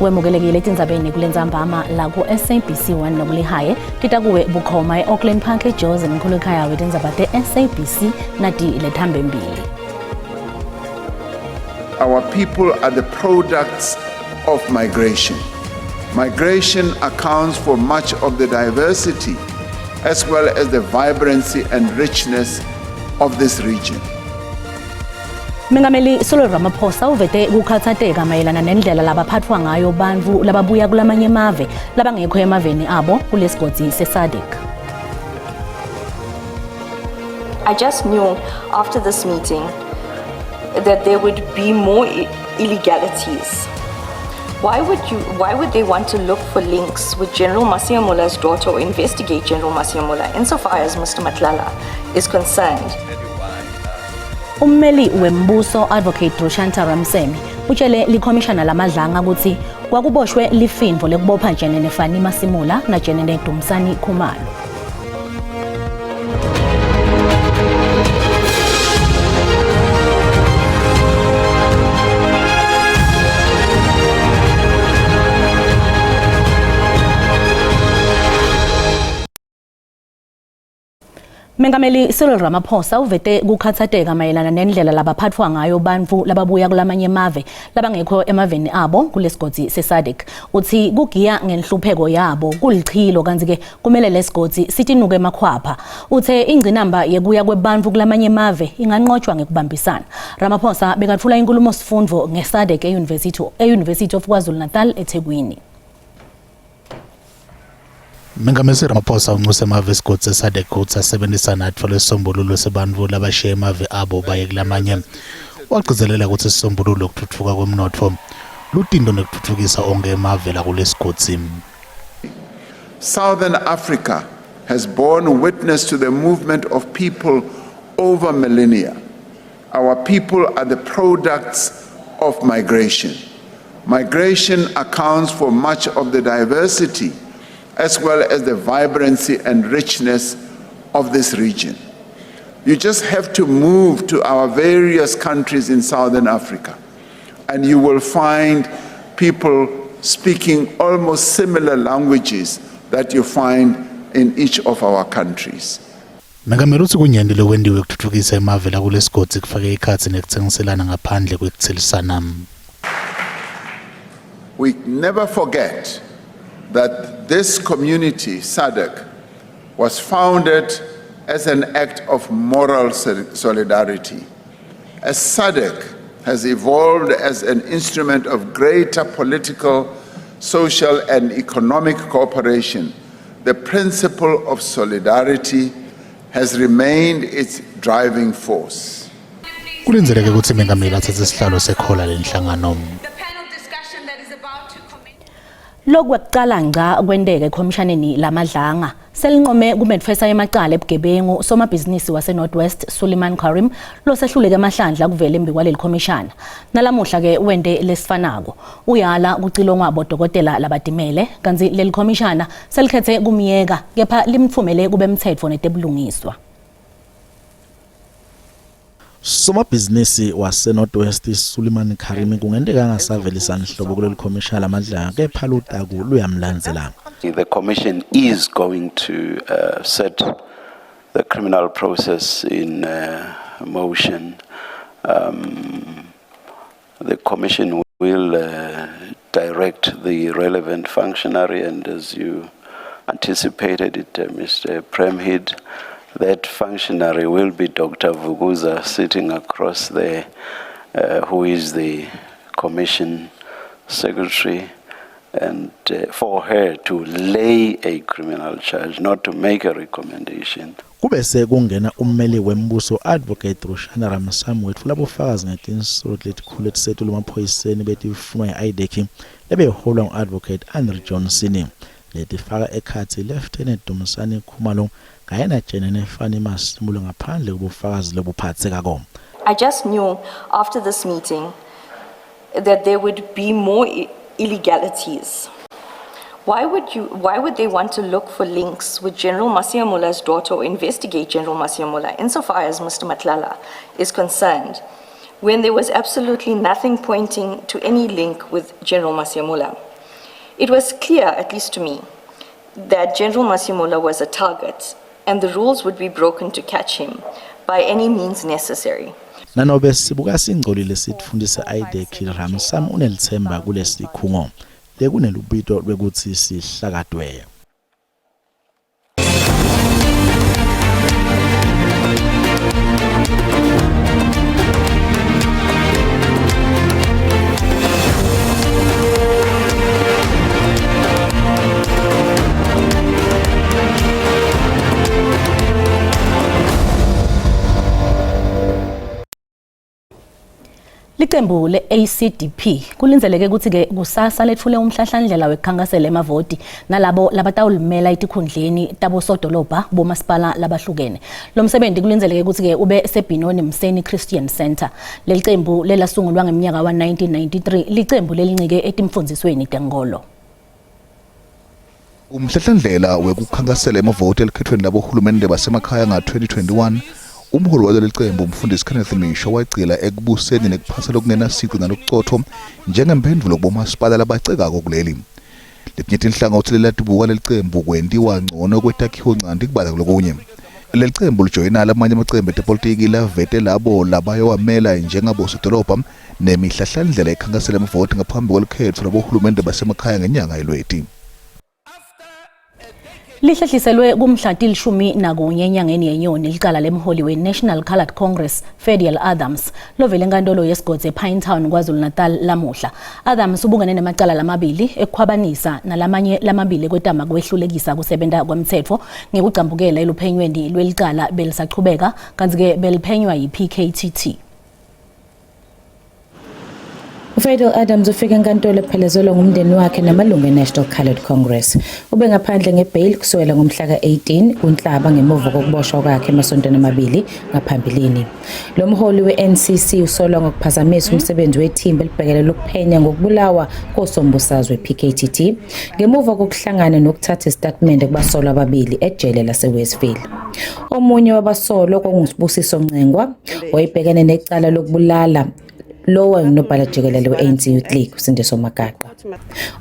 Wemukelekile etindzabeni kulentsambama la ku-SABC 1 nokulihaye titakuwe bukhoma e-Auckland Park eJozi mkhulu ekhaya wetindzaba te-SABC nati lethambembili. Our people are the products of migration. Migration accounts for much of the diversity as well as the vibrancy and richness of this region. Mengameli Cyril Ramaphosa uvete kukhatsateka mayelana nendlela labaphathwa ngayo bantfu lababuya kulamanye emave labangekho emaveni abo kulesigodzi se-SADC. I just knew after this meeting that there would be more illegalities. Why would you why would they want to look for links with General Masemola daughter or investigate General Masemola insofar as Mr. Matlala is concerned? Ummeli wembuso Advocate Drushantha Ramsamy utshele likhomishana laMadlanga ukuthi kwakuboshwe lifindvo lekubopha Jenene Fannie Masemola na Jenene Dumisani Khumalo. Mengameli Cyril Ramaphosa uvete kukhatsateka mayelana nendlela labaphathwa ngayo bantfu lababuya kulamanye emave labangekho emaveni abo kulesigodzi se-SADC. Utsi kugiya ngenhlupheko yabo kulichilo kantsi-ke kumele lesigodzi sitinuke emakhwapha. Uthe ingcinamba yekuya kwebantfu kulamanye emave inganqotshwa ngekubambisana. Ramaphosa bekatfula inkulumo sifundvo nge-SADC e-University of KwaZulu-Natal eThekwini. Mengameli Ramaphosa unxuse emave esigodzi se-SADC kutsi asebenzisane atfole isisombululo sebantfu labashiye emave abo baye kulamanye. Wagcizelela kutsi isisombululo kutfutfuka kwemnotfo, lutinto nekutfutfukisa onkhe emave lakulesigodzi. Southern Africa has borne witness to the movement of people over millennia. Our people are the products of migration. Migration accounts for much of the diversity as well as the vibrancy and richness of this region. You just have to move to our various countries in Southern Africa and you will find people speaking almost similar languages that you find in each of our countries. Mengameli utsi kunyenti lokwentiwe kutfutfukisa emave lakulesigodzi kufake ekhatsi nekutsengiselana ngaphandle kwekutselisana. We never forget that this community, SADC, was founded as an act of moral solidarity. As SADC has evolved as an instrument of greater political, social, and economic cooperation, the principle of solidarity has remained its driving force. Kulindzeleke kutsi Mengameli atsatse sihlalo sekhola lenhlangano. Lokwekucala ngca kwenteka ekhomishaneni laMadlanga selinqome kumetfwesa emacala ebugebengu somabhizinisi wase-North West Suliman Carrim losehluleke emahlandla kuvela embi kwaleli khomishana. Nalamuhla-ke wente lesifanako. Uyala kucilongwa bodokotela labatimele kantsi leli khomishana selikhetse kumyeka kepha limtfumele kubemtsetfo netebulungiswa. Somabhizinisi wase-North West Suliman Karimi kungenteka angasavelisa nhlobo kuleli khomishana laMadlanga kepha lutaku luyamlandzela. The commission is going to set the criminal process in motion. The commission will direct the relevant functionary, and as you anticipated it, Mr. Premhid, that functionary will be Dr. Vuguza sitting across there, who is the commission secretary, and for her to lay a criminal charge, not to make a recommendation. Kube sekungena ummeli wembuso Advocate Rushana Ramsamy wetfula bufakazi ngetinsolo letikhulu letisetulu emaphoyiseni betifunwa yi-IDAC lebeyiholwa ngu-Advocate Andre Johnson letifaka ekhatsi Lieutenant Dumisani Khumalo kanye naJenene Fannie Masemola ngaphandle kwebufakazi lobuphatsekako. I just knew after this meeting that there would be more illegalities. Why would they want to look for links with General Masemola daughter or investigate General Masemola insofar as Mr. Matlala is concerned, when there was absolutely nothing pointing to any link with General Masemola? It was clear, at least to me, that General Masimula was a target and the rules would be broken to catch him by any means necessary. Nanobe sibuka singcolile sitfundisa IDEC Ramsam unelitsemba kulesikhungo lekunelubito lwekutsi sihlakatwe. Licembu le-ACDP kulindzeleke kutsi-ke kusasa letfule umhlahlandlela wekukhankasela emavoti nalabo labatawulimela etikhundleni tabosodolobha bomasipala labahlukene. Lo msebenzi kulindzeleke kutsi-ke ube seBinoni Mseni Christian Center. Leli cembu lelasungulwa ngeminyaka wa-1993 licembu lelincike etimfundzisweni tenkolo. Umhlahlandlela wekukhankasela emavoti elikhethweni labohulumende basemakhaya nga-2021 umholi waleli cembu umfundisi Kenneth Misho wagcila ekubuseni nekuphasa lokungenasici nalokucotfo njengemphendvulo kubomasipala labacekako kuleli. Letinye tinhlangothi lelatibuka leli cembu kwentiwa ngcono kwetakhiwo ncanti kubala kulokunye. Leli cembu lijoyina lamanye amacembu etepolitiki lavete labo labayowamela njengabosodolobha nemihlahlandlela ekhankasela emavoti ngaphambi kwelukhetfo lwabohulumende basemakhaya ngenyanga yeLweti. Lihlehliselwe kumhla 11 enyangeni yeNyoni licala lemholi we-National Coloured Congress Ferdiel Adams lovele enkantolo yesigodzi ePinetown KwaZulu-Natal lamuhla. Adams ubukene nemacala lamabili ekukhwabanisa nalamanye lamabili ekwetama kwehlulekisa kusebenta kwemtsetfo ngekugcambukela eluphenyweni lwelicala belisachubeka kantsi-ke beliphenywa yi-PKTT. UFadel Adams ufike enkantolo ephelezelwa ngumndeni wakhe namalungu e-National Coloured Congress. Ube ngaphandle ngebail kusukela ngomhla ka-18 kuNhlaba ngemuva kokuboshwa kwakhe emasontweni amabili ngaphambilini. Lo mholi we-NCC usolwa ngokuphazamisa umsebenzi wethimba elibhekelele ukuphenya ngokubulawa kosombusazwe PKTT ngemuva kokuhlangana nokuthatha isitatimende kubasolwa ababili ejele laseWestville. Omunye wabasolwa kwakunguSibusiso Ncengwa wayebhekene necala lokubulala lowo ngunobhala jikelele we-ANC Youth League uSindiso Magaqa.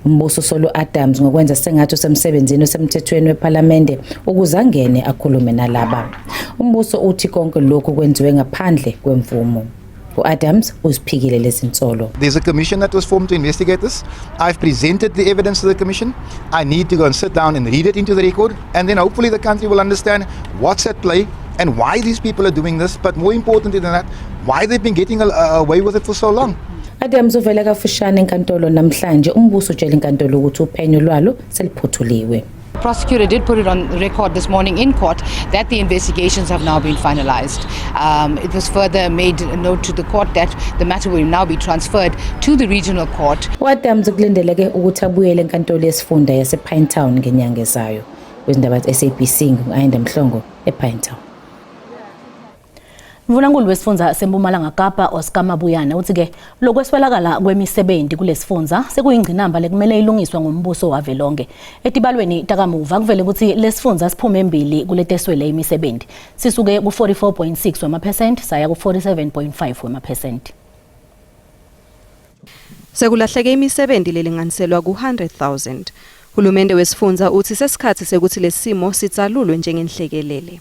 Umbuso usola u-Adams ngokwenza sengathi usemsebenzini osemthethweni wephalamende ukuze angene akhulume nalaba. Umbuso uthi konke lokhu kwenziwe ngaphandle kwemvumo. U-Adams uziphikile lezi nsolo. There's a commission that was formed to investigate this. I've presented the evidence to the commission. I need to go and sit down and read it into the record, and then hopefully the country will understand what's at play and why these people are doing this, but more importantly than that, why they've been getting away with it for so long. Adams uvele kafushane enkantolo namhlanje. Umbuso utshela inkantolo ukuthi uphenyo lwalo seliphothuliwe. The prosecutor did put it on record this morning in court that the investigations have now been finalized. It was further made note to the court that the matter will now be transferred to the regional court. U-Adams kulindeleke ukuthi abuyele enkantolo yesifunda yasePinetown ngenyanga ezayo. Kwizindaba ze-SABC ngu-Ayanda Mhlongo ePinetown. Mvunankulu wesifundza seMpumalanga Kapa Oscar Mabuyane uthi-ke lokweswelakala kwemisebenzi kulesifundza sekuyingqinamba lekumele ilungiswe ngumbuso wavelonke. Etibalweni takamuva kuvele ukuthi lesifundza siphume embili kuleteswele imisebenzi. Sisuke ku-44.6 wemaphesenti saya ku-47.5 wemaphesenti. Sekulahleke imisebenzi lelinganiselwa ku-100,000. Hulumende wesifundza uthi sesikhathi sekuthi lesimo sitsalulwe njengenhlekelele.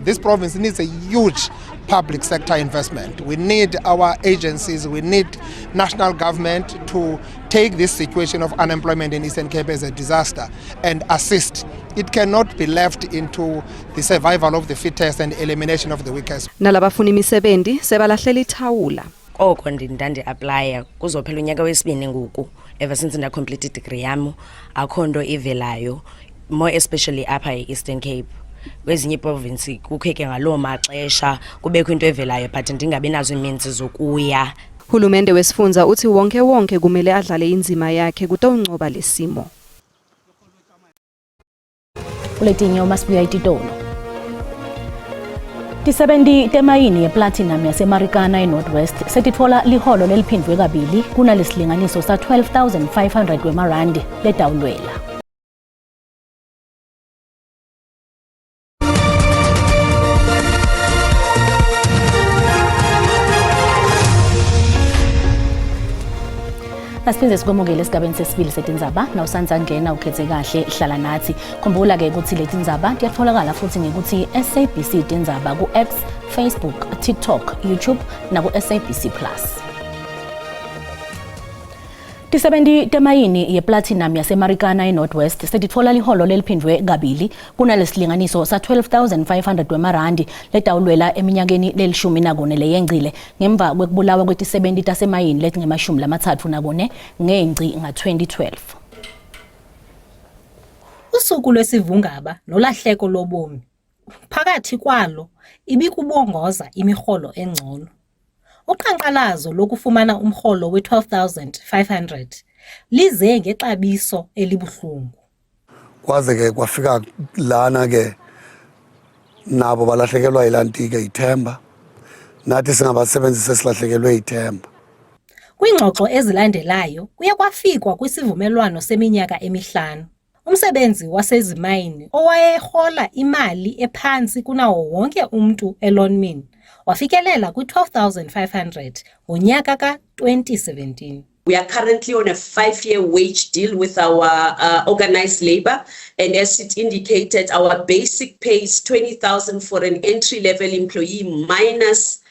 This province needs a huge public sector investment. We need our agencies, we need national government to take this situation of unemployment in Eastern Cape as a disaster and assist. It cannot be left into the survival of the fittest and elimination of the weakest. Nalabafuna imisebenzi sebalahlela ithawula. Oko ndandi-aplaya kuzophela unyaka wesibini ngoku ever since ndacomplete idegree yam, akho nto ivelayo, more especially apha e-Eastern Cape. Kwezinye iiprovinsi kukho ke ngaloo maxesha kubekho into evelayo, but ndingabi nazo iimeans zokuya. Hulumende wesifundza uthi wonke wonke kumele adlale indzima yakhe kutawuncoba lesimo. Kuletinye uma sibuya ititolo. Tisebenti temayini yeplatinum yaseMarikana eNorth West setitfola liholo leliphindvwe kabili kunalesilinganiso sa-12,500 wemarandi letawulwela. Asiphinde sikwemukele esigabeni sesibili setindzaba. Nawusandza ngena ukhethe kahle hlala nathi. Khumbula ke ukuthi letindzaba tiyatholakala futhi ngekuthi SABC Tindzaba ku-X, Facebook, TikTok, YouTube naku-SABC Plus. Tisebenti temayini yeplatinum yaseMarikana eNorth West setitfola liholo leliphindvwe kabili kunalesilinganiso sa-12,500 wemarandi letawulwela eminyakeni lelishumi nakune leyengcile ngemva kwekubulawa kwetisebenti tasemayini letingemashumi lamatsatfu nakune ngengci nga-2012. Usuku lwesivungaba nolahleko lobomi, phakathi kwalo ibikubongoza imirholo engcono. Uqhankqalazo lokufumana umrholo we-12,500 lize ngexabiso elibuhlungu. Kwaze ke kwafika lana ke nabo balahlekelwa yilantike ithemba nathi singabasebenzi sesilahlekelwe ithemba. Kwiingxoxo ezilandelayo kuye kwafikwa kwisivumelwano seminyaka emihlanu. Umsebenzi wasezimayini owayerhola imali ephantsi kunawo wonke umntu eLonmin wafikelela kwi-12,500 ngonyaka ka-2017. We are currently on a 5-year wage deal with our organized labor. And as it indicated, our basic pay is 20,000 for an entry-level employee minus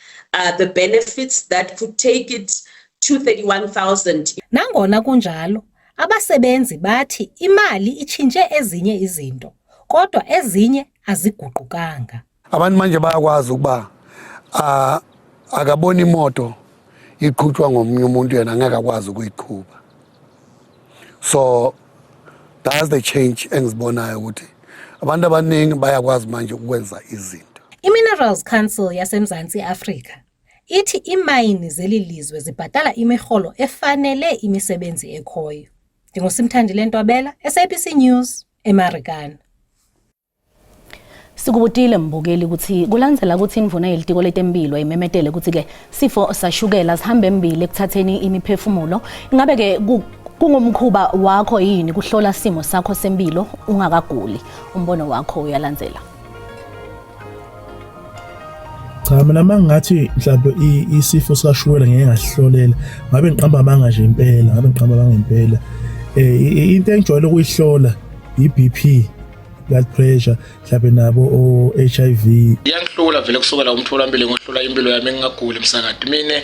the benefits that could take it to 31,000. Nangona kunjalo, abasebenzi bathi imali itshintshe ezinye izinto, kodwa ezinye aziguqukanga. Abantu manje bayakwazi ukuba akabona imoto iqhutshwa ngomunye umuntu yena angeke akwazi ukuyiqhuba. So that's the change engizibonayo ukuthi abantu abaningi bayakwazi manje ukwenza izinto. I-Minerals Council yaseMzantsi Afrika ithi iimayini zeli lizwe zibhatala imirholo efanele imisebenzi ekhoyo. NdinguSimthandile Ntwabela, SABC News, eMarikana. Sikubutile mbukeli ukuthi kulandzela ukuthi indvuna yelitiko letemphilo imemetele ukuthi ke sifo sashukela sihambe embili ekuthatheni imiphefumulo. Ingabe ke kungumkhuba wakho yini kuhlola simo sakho sempilo ungakaguli? Umbono wakho uyalandzela. Cha mina mangingathi mhlawumbe isifo sikashukela ngeke ngahlolela ngabe ngiqamba amanga nje impela ngabe ngiqamba amanga impela into engijwayele ukuyihlola i-BP blood pressure mhlawumbe nabo o-HIV. Iyangihlula vele kusukela umtholampilo ngohlula impilo yami ngingaguli msakade mina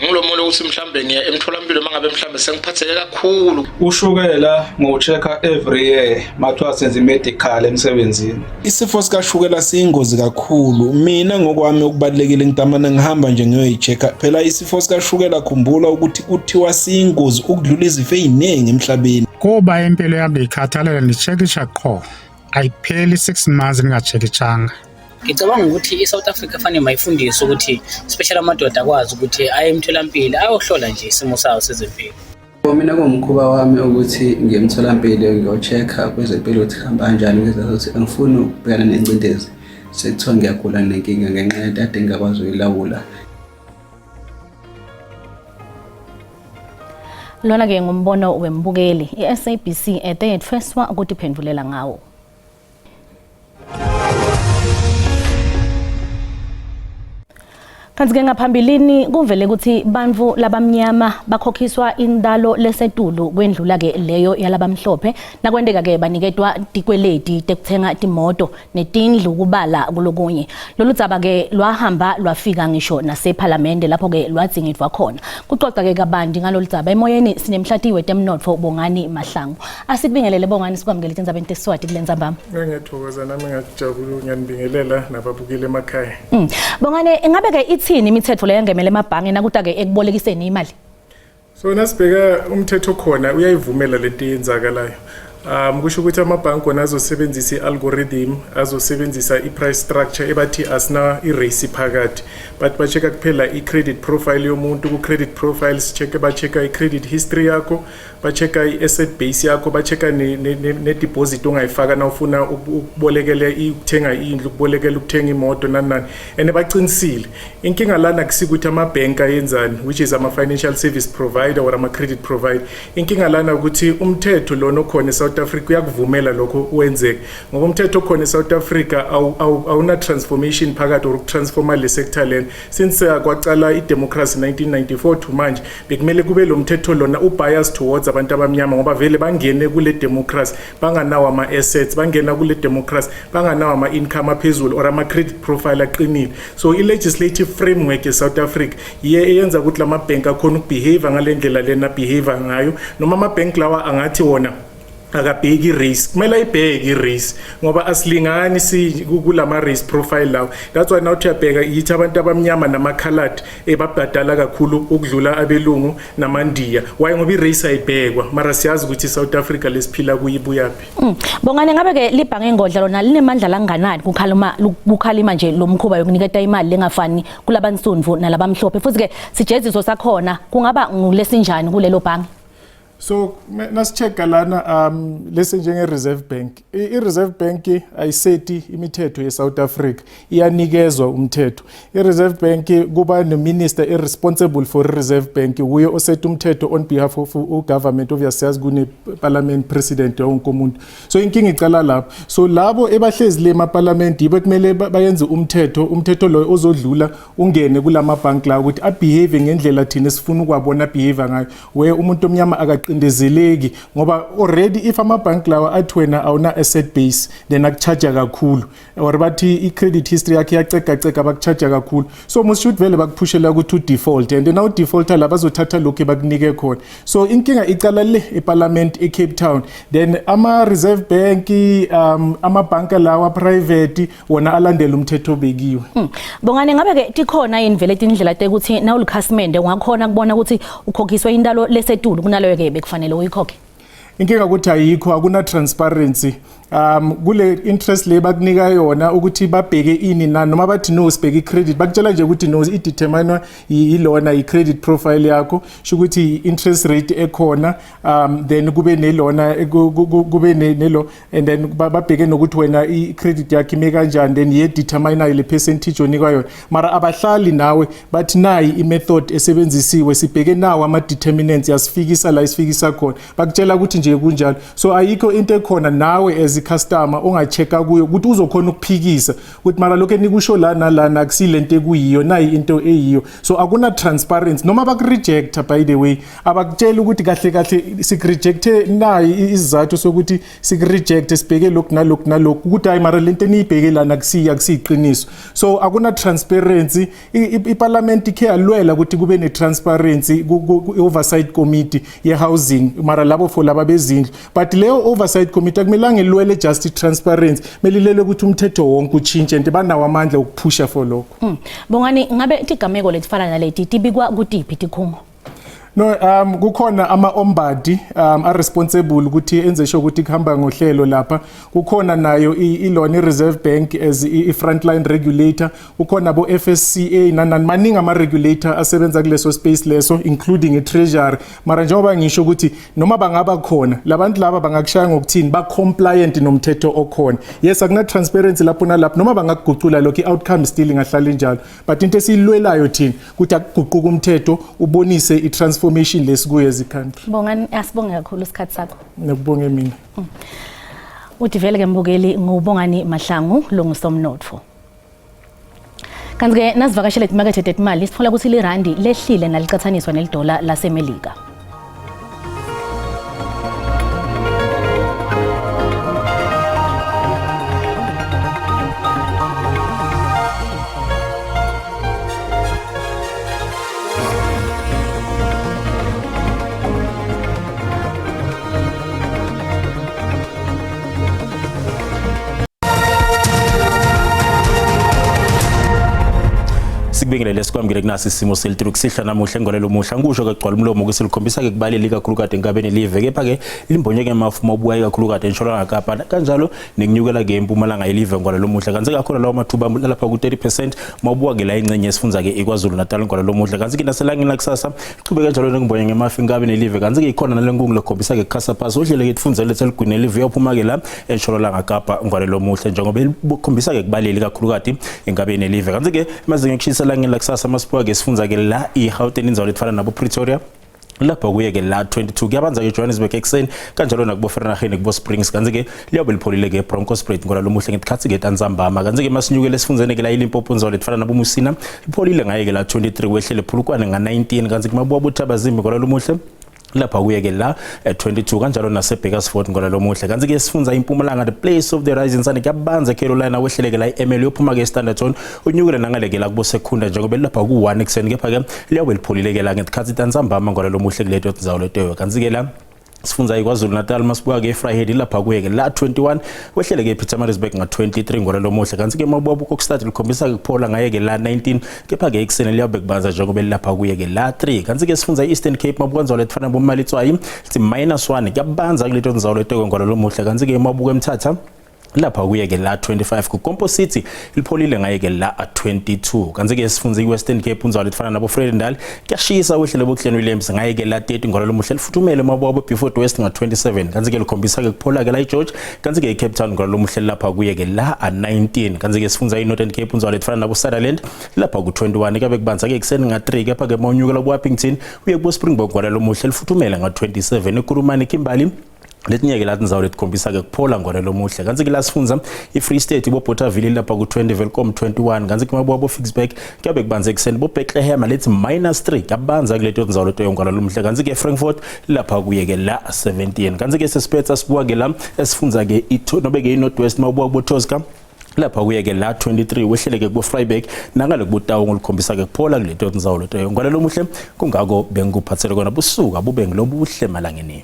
ngilo muntu ukuthi mhlambe ngiya emtholampilo mangabe mhlambe sengiphatheke kakhulu. Ushukela ngiwu-check-a every year mathiwa senza i-medical emsebenzini. Isifo sikashukela siyingozi kakhulu. Mina ngokwami okubalulekile ngitamane ngihamba nje ngiyoyi-check-a. Phela isifo sikashukela khumbula ukuthi kuthiwa siyingozi ukudlula izifo ey'ningi emhlabeni. Kuba impilo yami ngiyikhathalela ndi-check-isha qho, ayipheli 6 months ndinga-check-ishanga. Ngicabanga ukuthi i-South Africa fanele mayifundise ukuthi especially amadoda akwazi ukuthi aye emtholampilo ayohlola nje isimo sawo sezempilo. Mina kuwumkhuba wami ukuthi ngiye emtholampilo ngiyo-check-a kwezempilo ukuthi kuhamba kanjani ngizwa ukuthi angifuni ukubhekana nengcindezi sekuthiwa ngiyagula nenkinga ngenxa yento ade ngingakwazi ukuyilawula. Lona ke ngumbono wembukeli iSABC ete yetfweswa ukutiphendvulela ngawo. Kanti ke ngaphambilini kuvele ukuthi bantfu labamnyama bakhokhiswa indalo lesetulu kwendlula ke leyo yalabamhlophe nakwenteka ke baniketwa tikweleti tekuthenga timoto netindlu kubala kulokunye. Lolu dzaba ke lwahamba lwafika ngisho nasephalamende lapho ke lwadzingidvwa khona. Kucoca ke kabanti ngalolu dzaba emoyeni sinemhlati wetemnotfo Bongani Mahlangu. Asikubingelele Bongani sikwamukele tindzabeni teSiswati kulentsambama. Ngiyathokoza nami ngiyajabula ngiyanibingelela nababukeli emakhaya. Bongani ingabe ke ithini imithetho leyengemele emabhange nakuta ke ekubolekiseni imali? So nasibheka umthetho khona uyayivumela lento eyenzakalayo. Kusho ukuthi amabhanki wona azosebenzisa i-algorithm, azosebenzisa i-price structure ebathi asina i-race phakathi. But ba-check-a kuphela i-credit profile yomuntu, ku-credit profile si-check ba-check-a i-credit history yakho, ba-check-a i-asset base yakho, ba-check-a ne-deposit ongayifaka nawufuna ukubolekela ukuthenga indlu, ukubolekela ukuthenga imoto nani nani. And baqinisile. Inkinga lana kusikuthi amabhenki ayenzani, which is ama-financial service provider or ama-credit provider. Inkinga lana ukuthi umthetho lona okhona eSouth eSouth Africa uyakuvumela lokho wenzeke, ngoba umthetho okhona eSouth Africa awuna transformation phakathi or ukutransforma le sector lena. Since kwacala idemocracy 1994 to manje, bekumele kube lo mthetho lona ubias towards abantu abamnyama, ngoba vele bangene kule democracy banganawo ama-assets, bangena kule democracy banganawo ama-income aphezulu or ama-credit profile aqinile. So i-legislative framework e-South Africa iye eyenza ukuthi lama-bank akhona ukubehave ngale ndlela lena behave ngayo. Noma ama-bank lawa angathi wona akabheki i-race, kumele ayibheke i-race, ngoba asilingani si kulama race profile lawo. That's why now uyabheka yithi abantu abamnyama nama-colored ebabhadala kakhulu ukudlula abelungu namandiya. Why? Ngoba i-race ayibhekwa. Mara siyazi ukuthi i-South Africa lesiphila kuyo ibuyaphi. Bongani, ngabe ke libhange engodla lona linemandla langanani kukhalima nje lo mkhuba yokuniketa imali lengafani kulabansundvu nalabamhlophe, futhi ke sijeziso sakhona kungaba ngulesinjani kulelo bhange? So nasi-check-a lana lese njenge Reserve Bank, i-Reserve Bank ayiseti imithetho ye-South Africa, iyanikezwa umthetho. I-Reserve Bank kuba no-minister i-responsible for i-Reserve Bank, wuye oseta umthetho on behalf of u-government. Obviously siyazi kune-parliament president, wonke umuntu. So inkinga icala lapho. So labo ebahlezi le emaparlament yibo kumele bayenze umthetho, umthetho loyo ozodlula ungene kulamabhanki la ukuthi abehave ngendlela thina esifuna ukwabona behave ngayo, where umuntu omnyama akaqindezeleki, ngoba already if amabhanki lawa athi wena awuna asset base, then akucharge kakhulu, or bathi i-credit history yakhe iyacegacega, bakucharge kakhulu. So musho vele bakuphushela ukuthi u-default, and now defaulter la bazothatha lokhu ebakunike khona. So inkinga icala le eparliament eCape Town. Then ama-Reserve Bank, amabhanka lawa private wona alandela umthetho obekiwe. Bongani, ngabe ke tikhona yini vele tindlela tekuthi na ulikhasimende ungakhona kubona ukuthi ukhokhiswe intalo lesetulu kunaloyo ke bekufanele uyikhokhe? Inkinga ukuthi ayikho, akuna transparency kule interest le bakunika yona ukuthi babheke ini na, noma bathi no, sibheke i-credit, bakutshela nje ukuthi no, i-determine ilona i-credit profile yakho, sho ukuthi i-interest rate ekhona, then kube nelona kube nelo, and then babheke nokuthi wena i-credit yakho ime kanjani, then ye determine le percentage onikwa yona. Mara abahlali nawe bathi nayi i-method esebenzisiwe, sibheke nawo ama-determinants yasifikisa la isifikisa khona. Bakutshela ukuthi nje kunjalo. So ayikho into ekhona nawe as i-customer onga-check-a kuyo ukuthi uzokhona ukuphikisa ukuthi mara lokho enikusho la nalana akusilento ekuyiyo, nayi into eyiyo. So akuna transparency. Noma bakurejecta, by the way, abakutsheli ukuthi kahle kahle sikurejecte, nayi isizathu sokuthi sikurejecte, sibheke lokhu nalokhu nalokhu, ukuthi hayi, mara lento eniyibheke lana akusiyiqiniso. So akuna transparency. Iparliament ikhe yalwela ukuthi kube ne-transparency ku-oversight committee ye-housing, mara labo for laba bezindlu, but leyo oversight committee akumelanga ilwele just i-transparency, kumele ilele ukuthi umthetho wonke utshintshe, and banawo amandla okuphusha for lokho. Bongani, ngabe tigameko letifana naleti tibikwa kutiphi tikhungo? No, kukhona ama-ombud are-responsible ukuthi enze sure ukuthi kuhamba ngohlelo lapha. Kukhona nayo ilona i-Reserve Bank as i-frontline regulator, kukhona bo FSCA nanani, maningi ama-regulator asebenza kuleso space leso, including i-Treasury. Mara njengoba ngisho ukuthi noma bangaba khona labantu laba, bangakushaya ngokuthini, ba-compliant nomthetho okhona. Yes, akuna transparency lapho nalapho, noma bangakugucula lokho, i-outcome still ingahlala injalo. But into esiyilwelayo thina ukuthi akuguquke umthetho ubonise i-transformation lesikuyo as i-country. Bongani, asibonge kakhulu isikhathi sakho. Ngikubonge mina. Uthi vele ke mbukeli, nguBongani Mahlangu longusomnotfo. Kanti ke nasivakashele timakethe tetimali, sitfola ukuthi lirandi lehlile nalicathaniswa nelidola laseMelika. Sikubingelele, sikwamukele kunasi isimo selitulu kusihla namuhla engolelo muhla ngisho ke gcwala umlomo kusilikhombisa ke kubaleli kakhulu kade enkabeni live, kepha ke limbonyeke emafu mawubuka kakhulu kade entshonalanga Kapa, kanjalo nekunyukela ke empumalanga yelive ngolelo muhla. Kanti kakhulu lawo mathuba lapha ku 30% mawubuka ke la ingcenye esifundza ke iKwaZulu Natal ngolelo muhla. Kanti ke naselangeni lakusasa chubeke njalo nekumbonye ngemafu enkabeni live. Kanti ke ikhona nalenkungu lekhombisa ke kukhasa phasi odlele ke tifundzele letseligwini live uyophuma ke la entshonalanga Kapa ngolelo muhle, njengoba bukhombisa ke kubaleli kakhulukati enkabeni live. Kanti ke emazinga ekushisa langeni lakusasa masibuka ke sifundza ke la iGauteng, indzawo letfana nabo Pretoria. Lapha kuye ke la 22 kuyabanza ke Johannesburg ekuseni, kanjalo nakubo Vereeniging, kubo Springs. Kanti ke liyobe lipholile ke Bronkhorstspruit ngola lomuhle ngesikhathi ke tantsambama. Kanti ke masinyukele esifundzeni ke la iLimpopo, ndzawo letifana naboMusina, lipholile ngaye ke la 23, wehlele Polokwane nga 19. Kanti kumabuwa buThabazimbi ngola lomuhle lapha kuye ke la 22, kanjalo naseBakersford ngola lomuhle. Kanti ke sifundza iMpumalanga, the place of the rising sun, kuyabanza Carolina, wehleleke la iML, yophuma ke Standerton, unyukele nangaleke la kubo Secunda njengoba lapha ku1 ekuseni, kepha ke liyabe lipholile ke la ngesikhathi tantsambama ngola lomuhle kuleto ndzawo leto. Kanti ke la sifundza iKwaZulu Natal, masibuka ke eVryheid, lapha kuye ke la 21, wehlele ke Pietermaritzburg nga 23 ngola lomuhle. Kanti ke mabuka Kokstad, likhombisa ke kuphola ngaye ke la 19, kepha ke ekuseni liyabe kubanza njengoba lapha kuye ke la 3. Kanti ke sifundza iEastern Cape, mabuka ndzawo letifana boMalitswayi, lithi -1, kuyabanza kuleto ndzawo leto ngola lomuhle. Kanti ke mabuka eMthatha, lapha kuye ke la 25, kuKompo City lipholile ngaye ke la 22. Kanti ke sifundza iWestern Cape, unzawo letifana nabo Vredendal, kuyashisa, wehlele boGlen Williams ngaye ke la 30 ngola lomuhle, lifuthumele mabo Beaufort West nga 27. Kanti ke likhombisa ke kuphola ke la iGeorge. Kanti ke iCape Town ngola lomuhle lapha kuye ke la 19. Kanti ke sifundza iNorthern Cape, unzawo letifana nabo Sutherland, lapha ku 21 kabe kubanza ke ekuseni nga 3, kepha ke mawunyukela ku Upington uye kubo Springbok ngola lomuhle lifuthumele nga 27. eKurumani, Kimberley, letinye-ke lathi ndzawo letikhombisa-ke kuphola ngona lomuhle. Kantsi ke lasifundza i-Free State, ibo-Bothaville lapha ku-20, Welkom 21. Kantsi ke mabuka bo-Ficksburg, kuyabe kubanze ekuseni, bo-Bethlehem lethi -3, kuyabanza kuleto ndzawo leto ngona lomuhle. Kantsi ke Frankfurt lapha kuye-ke la 17. Kantsi ke sesiphetha sibuka-ke la esifundza-ke nobe-ke i-North West, mawubuka kubo-Tosca, lapha kuye-ke la 23, wehleleke kubo-Vryburg nangale kuboTaung, olukhombisa-ke kuphola kuleto ndzawo leto ngona lomuhle. Kungako bengikuphathele kona. Busuka bube ngilobuhle malangeni.